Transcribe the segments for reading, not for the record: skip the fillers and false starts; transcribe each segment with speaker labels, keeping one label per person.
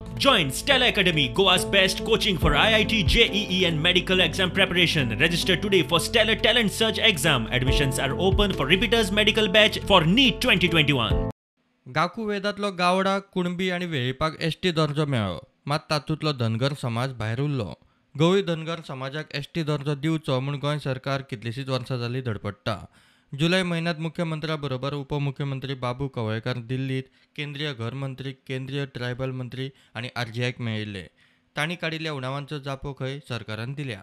Speaker 1: Join Stella Academy, Goa's best coaching for IIT, JEE and medical exam preparation. Register today for Stellar Talent Search exam. Admissions are open for repeaters medical batch for NEET 2021.
Speaker 2: गाकू वेदांतलो Gawda, Kunbi आनी वेळीपाक ST दर्जो मेळ्ळो, मात तातूंतलो धनगर समाज भायर उरलो. गोवी धनगर समाजाक ST दर्जो दिवचो म्हूण गोंय सरकार कितलींशींच वर्सां जालीं धडपडटा. जुलय म्हयन्यांत मुख्यमंत्र्या बरोबर उपमुख्यमंत्री बाबू कवळेकार दिल्लीत केंद्रीय घर मंत्री, केंद्रीय ट्रायबल मंत्री आनी आरजीआयक मेळिल्ले. तांणी काडिल्ल्या उणावांचो जापो खंय सरकारान दिल्या.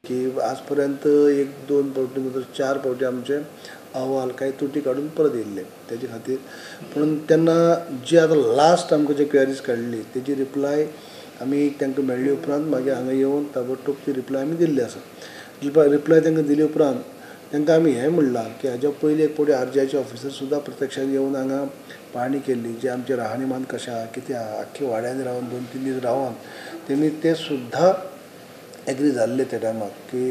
Speaker 3: की आज पर्यंत एक दोन फावटी नंतर 4 फावटी आमचे अहवाल कांय त्रुटी काडून परत येयल्ले तेजे खातीर. पूण तेन्ना जी आतां लास्ट आमकां जे क्वेरीज काडली तेजी रिप्लाय आमी तांकां मेळ्ळी उपरांत मागीर हांगा येवन ताबडतोब ती रिप्लाय आमी दिल्ली आसा. रिप्लाय तांकां दिली उपरांत तांकां आमी हें म्हणलां की हाज्या पयलीं एक फावटी आरजीआयचे ऑफिसर सुद्दां प्रत्यक्षान येवन हांगा पाहणी केल्ली, जे आमचें राहणीमान कशें आहा कितें आहा, आख्खे वाड्यांनी रावन 2-3 दीस रावन तेमी ते सुद्दां एग्री जाल्ले त्या टायमाक की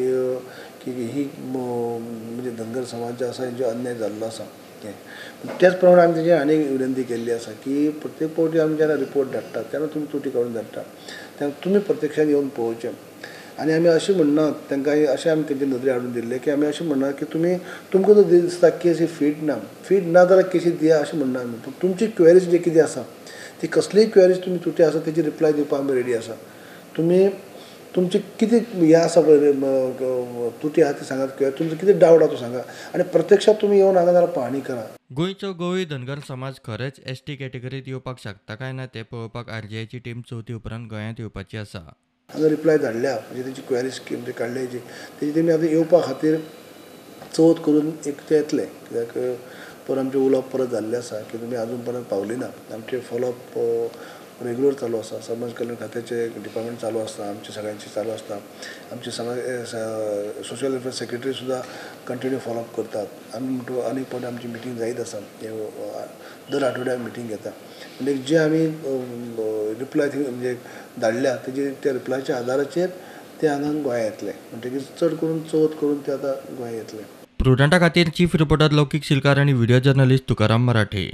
Speaker 3: की ही म्हणजे धनगर समाज जो आसा हेंचो अन्याय जाल्लो आसा तें. त्याच प्रमाणे आमी तेजी आनी विनंती केल्ली आसा की प्रत्येक फावटी आमी जेन्ना रिपोर्ट धाडटा तेन्ना तुमी त्रुटी काडून धाडटा तेन्ना तुमी प्रत्यक्षान येवन पळोवचें. आनी आमी अशें म्हणनात तांकां, अशें आमी तेंचे नदरे हाडून दिल्लें की आमी अशें म्हणनात की तुमी तुमकां जर दिसता केसी फीट ना, फीट ना जाल्यार केसी दिया अशें म्हणना आमी. पूण तुमची क्वेरीज जे कितें आसा ती कसलीय क्वेरीज तुमी त्रुटी आसा तेजी रिप्लाय दिवपाक आमी रेडी आसा. तुमी तुमची कितें हें आसा पळय त्रुटी आसा ती सांगात, किंवा तुमचो कितें डावट आसा तो सांगा आनी प्रत्यक्षात तुमी येवन हांगा जाल्यार पाहणी करा.
Speaker 2: गोंयचो गोवी धनगर समाज खरेंच एसटी कॅटेगरीत येवपाक शकता काय ना तें पळोवपाक आरजीआयची टीम चवथी उपरांत गोंयांत येवपाची आसा.
Speaker 3: हांगा रिप्लाय धाडल्या म्हणजे तेंची क्वेरीज म्हणजे काडल्या जी तेजी तेमी आतां येवपा खातीर चवथ करून एक ते येतले, कित्याक पर आमचें उलोवप परत जाल्लें आसा की तुमी आजून पर्यंत पावली ना. आमचें फॉलोअप रेगुलर चालू आसा, समाज कल्याण खात्याचें डिपार्टमेंट चालू आसता, आमचे सगळ्यांचे चालू आसता, आमचे समाज सोशल वेलफेअर सेक्रेटरी सुद्दां कंटिन्यू फॉलोअप करतात. आमी म्हणटो आनी फावटी आमची मिटींग जायत आसा, दर आठवड्याक मिटींग घेता. म्हणजे जे आमी रिप्लाय म्हणजे धाडल्या तेजे त्या रिप्लायच्या आदाराचेर ते हांगा गोंया येतले, म्हणटकीर चड करून चवथ करून ते आतां गोंया येतले.
Speaker 2: प्रुडंटा खातीर चीफ रिपोर्टर लौकीक शिलकार आनी व्हिडिओ जर्नलिस्ट तुकाराम मराठे.